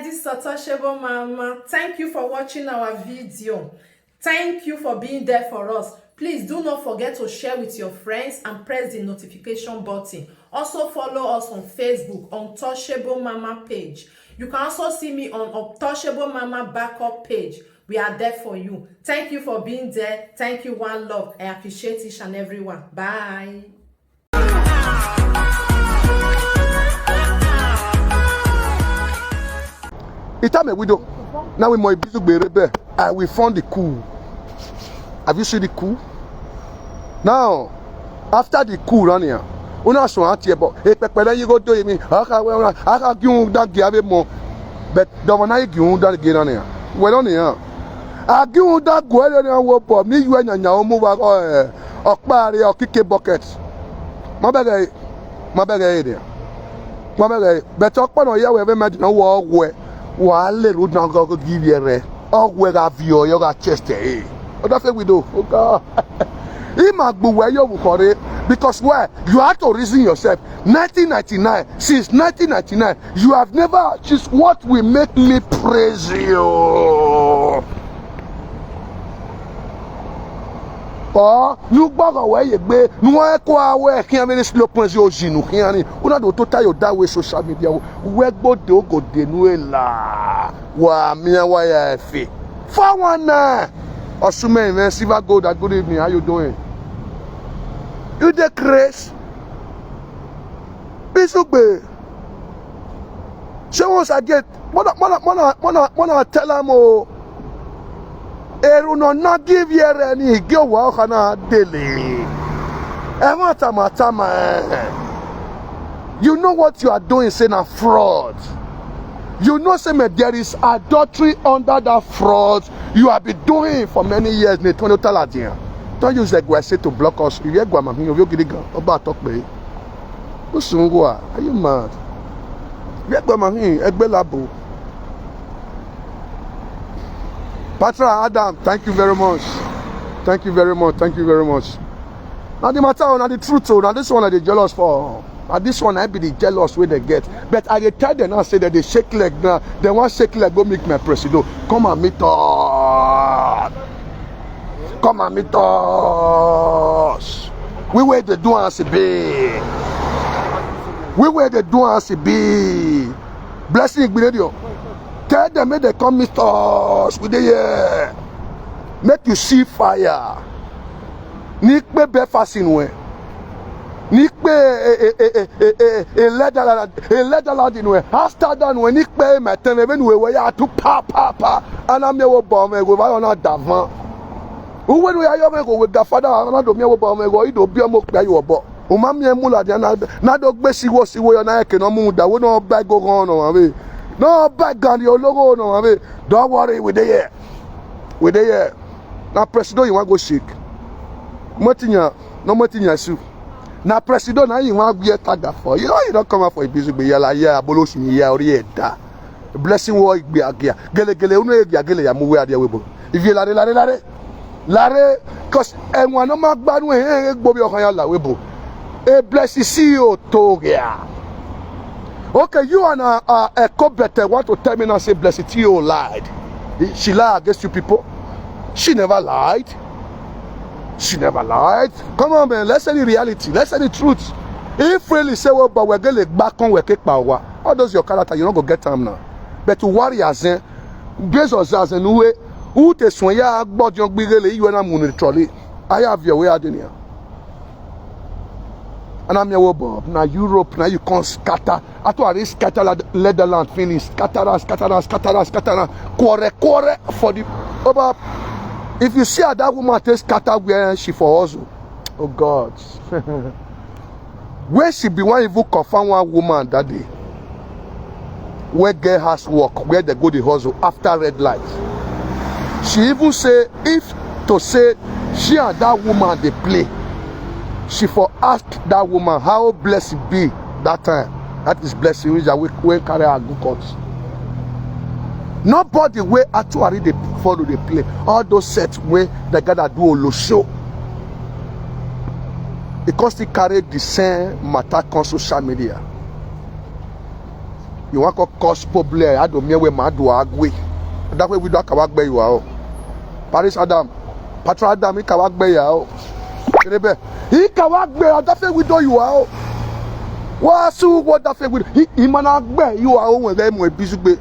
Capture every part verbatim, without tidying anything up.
This is Untouchable Mama. Thank you for watching our video. Thank you for being there for us. Please do not forget to share with your friends and press the notification button. Also follow us on Facebook, Untouchable Mama page. You can also see me on Untouchable Mama backup page. We are there for you. Thank you for being there. Thank you, one love. I appreciate each and every one. Bye. Ita me widow. Now we mo ibizu gbere be. I will fund the coup. Have you seen the coup? Now, after the coup, run here. Una so ati ebo. E pepere yi go do mi. Aka we una. Aka gi un da gi ave mo. But the one I gi un da gi run here. We run here. Agi un da go ere wo bo mi yu enya nya o mu wa go eh. Okpa re okike bucket. Ma bege, ma bege ere. Ma bege, but okpa no ya we be me no wo we. Wa le ru na go go give ye re. Ogwe ga vi o yo ga chest eh. O da fe we do. O ga. Ima gbu we yo bu kore because why? You have to reason yourself. nineteen ninety-nine, since nineteen ninety-nine, you have never achieved what will make me praise you. Or you gbọgọ where you gbe, you want to go away here very slow points you jinu here ni. Una do to tell you that way social media. We go do go de nuela. Wa mi wa ya efe. Four one nine. Osume Invest, Silver Gold, good evening. How you doing? You dey craze? Bisugbe. Ṣé wọ́n ṣàgé? Mọ́nà mọ́nà mọ́nà mọ́nà mọ́nà tell am o. Èrò náà ná give here ni ìgé òwò ọkàn náà délé. Ẹ má tàmátàmá ẹ̀. You know what you are doing, say na fraud. You know say me there is adultery under that fraud you have been doing for many years. Ne tono taladian. Don't use the guy say to block us. You hear Guamami, you get it. Oba talk me. Usungwa, are you mad? You hear Guamami, Egbe Labo. Patra Adam, thank you very much. Thank you very much. Thank you very much. Now the matter, now the truth, so now this one I dey jealous for. Now this one I be the jealous wey they get. But I dey tell them now say that they shake leg now. They want shake leg go make my presido. Come and meet us. Come and meet us. We where they do as e be. We where they do as e be. Blessing Igbiredio. Tell them make they come meet us. We dey here. Make you see fire. Ni pe be fasin we. Ni pe e e e e e e e ledala e ledala di we. Hasta dan we ni pe me ten we we we ya tu pa pa pa. Ana mi wo bo me go ba yo na davan. Uwe no ya yo me go we ga fada ana do mi wo bo me go ido bi o mo pe yo bo. O ma mi e mu la di na na do gbe siwo siwo yo na e ke no mu da wo no ba go gon no ma be. No ba gan di ologo no ma be. Don't worry, we dey here. We dey here. Na presido you wan go shake. Motinya, no motinya su. Na presido na you wan wear taga for. You know you don come out for a busy gbe yala ya abolo shi ya ori e da. Blessing wo igbe agia. Gele gele unu e agia gele ya mu we adia webo. If you lare lare lare. Lare, cause enwa no ma gbanu e e gbo bi okan ya la webo. E bless you to ya. Okay, you and uh, uh, Echo Better want to tell me now say Blessed T O lied. She lied against you people. She never lied. She never lied. Come on, man. Let's say the reality. Let's say the truth. If really say well, but we're gonna back on work power. All those your character, you don't go get them now. But to worry as in, based on as in who who te swan ya gbọdọ gbigele you na muni trolley. I have your way adenia. And I'm your bob. Now Europe, now you can't scatter. I thought I scatter Netherlands finish. Scatter, scatter, scatter, scatter. Quarter, quarter for the over. If you see how that woman take scatter where she for also. Oh God. Where she be one even confirm one woman that day. Wey get house work where they go the hustle after red light. She even say if to say she and that woman dey play, she for ask that woman how blessing be that time. That is blessing which I wey carry her go court. Nobody wey actually dey follow dey play all those sets wey the gather do olo show. E come still carry the same matter come social media. You wan come cause problem? I don't mean wey ma do agwe. That way we don kawa gbe you out. Paris Adam, Patra Adam, he kawa gbe you out. Erebe, he kawa gbe you out. That way we do you out. Wa su what that way we he imana gbe you out when they mo bizugbe.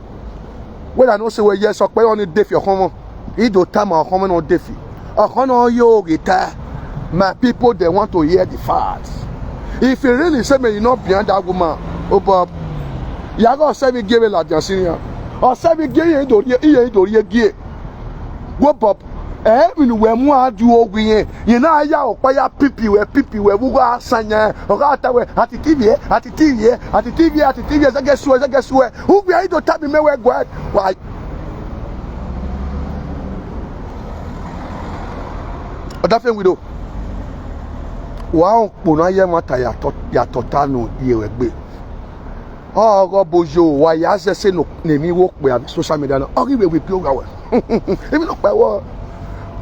When I know say well yes, okay, only dey for your home. He do time our home no dey for. Ohono yo guitar. My people, they want to hear the facts. If you really say me, you not behind that woman, oh Bob, you go say me give a la dancing. Or say me give you do ye ye do ye give. Go Bob. Eh, you know where more do you go in? You know ya okpa ya pipi we pipi we wugo asanya. Oga ata we ati T V eh, ati T V eh, ati T V eh, ati T V eh. Zage suwe, zage suwe. Who be you to tell me me where go? Why? Odafe widow. Wa on kpona ye mata ya to ya tota no ye we gbe. Ogo bojo wa ya se se no ne mi wo pe abi social media no. Ogi we we bi oga we. Emi no pe wo.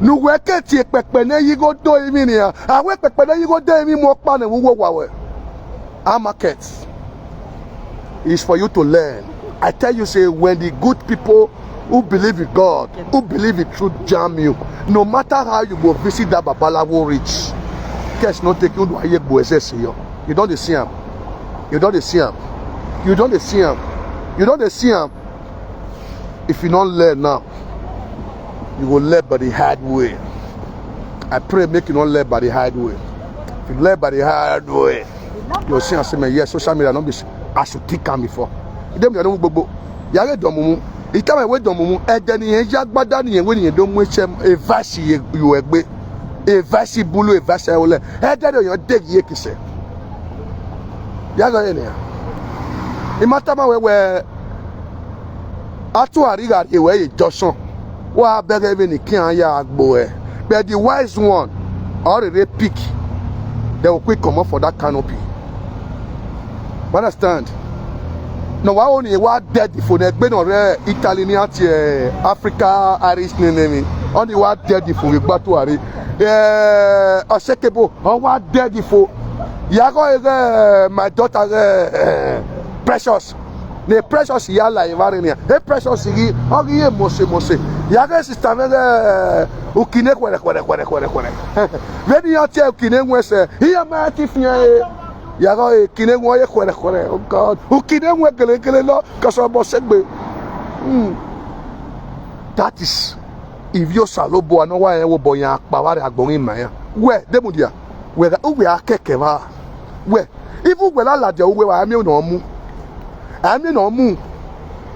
Nu we ke ti pepe ne yi go do emi ni a. Awe pepe ne yi go do emi mo pa ne wo wa we. Our market is for you to learn. I tell you say when the good people who believe in God, who believe in truth jam you, no matter how you go visit that babalawo rich, case no take you to aye go assess you. You don dey see am. You don dey see am. You don dey see am. You don dey see am. If you don't learn now, you will learn by the hard way. I pray make you not learn by the hard way. If you learn by the hard way, you'll see and say, man, yes, social media not be as you think am before. Dem you don't gbogbo. Yare domumu. It time we domumu. And then you ya gbada ni we ni don't we chem a vasi you egbe. A vasi bulu a vasi ole. And then you take ye kise. Yare ni. Imatama we we Atu ariga ewe e joshon. Wa beg even the king ya agbo e. But the wise one, or the pick, they will quick come up for that canopy. You understand? No, wa only wa dead for the ben or Italian at Africa Irish name. Only wa dead for the battery. Eh, Osekebo, or wa dead for. Yago is eh, my daughter eh, eh, precious. Ne precious ya la ivare ni. E precious gi ogi ye mose mose. Ya ge sister me ge ukine kwere kwere kwere kwere kwere. Veni ya tie ukine nwese. Iya ma ti fia e. Ya go ukine nwo ye kwere kwere. Oh God. Ukine nwe gele gele lo kaso bo segbe. Hmm. That is if you salobo ano wa e wo bo ya pa wa re agbon ima ya. We demudia. We ga uwe akeke wa. We even we la la de uwe wa ami no mu. Ami no mu.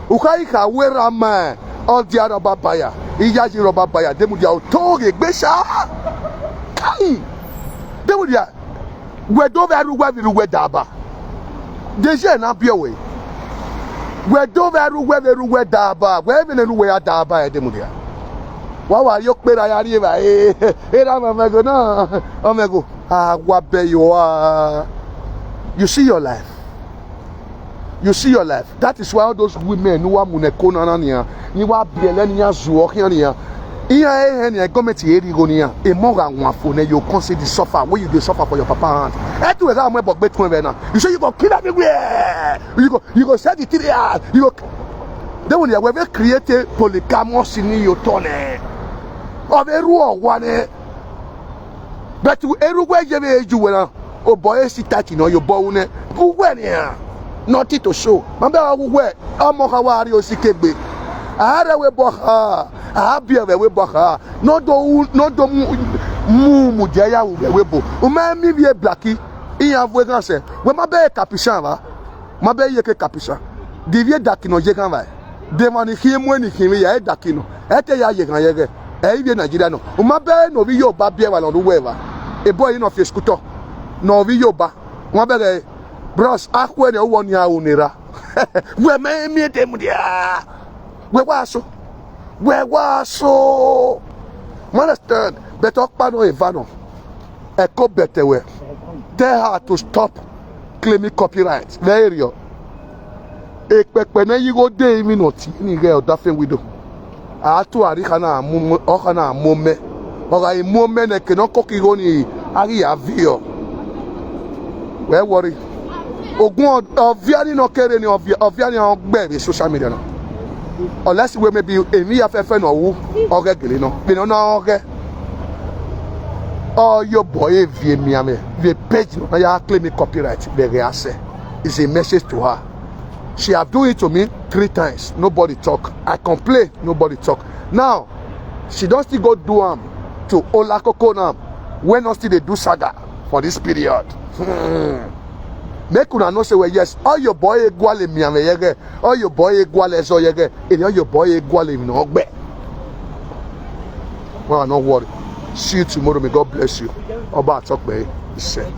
Uka ika we ra ma. All the other babaya. Iya ji ro babaya. Demudia o to ge gbesa. Kai. Demudia. We do ve ru we vi ru we daba. Deje na bi owe. We do ve ru we vi ru we daba. We vi ne ru we ya daba e demudia. Wa wa yo pe ra ya ri e ba e. E ra ma mego na. Omego. Ah, wa be you are. You see your life. You see your life. That is why all those women who are muneko na na niya, ni wa biele niya zuo kiya niya. Iya e he niya gometi eri go niya. E mo ga nwa fo ne you come see the suffer wey you dey suffer for your papa hand. E tu e ga mo e bogbe tu e na. You say you go kill everywhere. You go you go sell the three hours. You go. They will never create a polygamous in your tone. Of a rule one. But everywhere you may you will. Oh boy, see that you know your bone. Who when here? Nothing to show. Remember who where? Omo hawari o sikegbe. Ara we boha. Abi we boha. No do no do mu mu mu jaya we bo. Umemi we blackie. Iya vwe ganse. We ma be kapishan va. Ma be ye ke kapishan. Divie dakino ye kan va. De mani hie mu ni hie ya e dakino. E te ya ye kan ye ge. E ivie Nigeria no. Uma be no vi yo ba bie wa no du we va. E boy no fi skuto. No vi yo ba. Wa be ge. Bros, akwe ne wo ni a unira. We me mi e te mu dia. We wa so. We wa so. You understand? But okpa no evano. Eko betewe. Tell her to stop claiming copyright. Very real. Ekpekpe ne yigo de imi no ti ni ge odafe wido. Atu ari kana amu o kana amome. Oga imome ne ke no koki go ni ari avio. We worry. Ogun Oviani no kere ni Oviani on gbere social media no. Unless we maybe emi ya fefe no wu oge gele no. Be no no oge. Oh, your boy Evie Miami. The page no ya claim me copyright. The rease is a message to her. She have do it to me three times. Nobody talk. I complain. Nobody talk. Now she don still go do am to Olakoko now. When not still dey do saga for this period. Hmm. Make una know say well yes, all your boy egwale mi ame yege, all your boy egwale so yege, and all your boy egwale mi no gbe. Well, no worry. See you tomorrow. May God bless you. Oba Atokpe is said.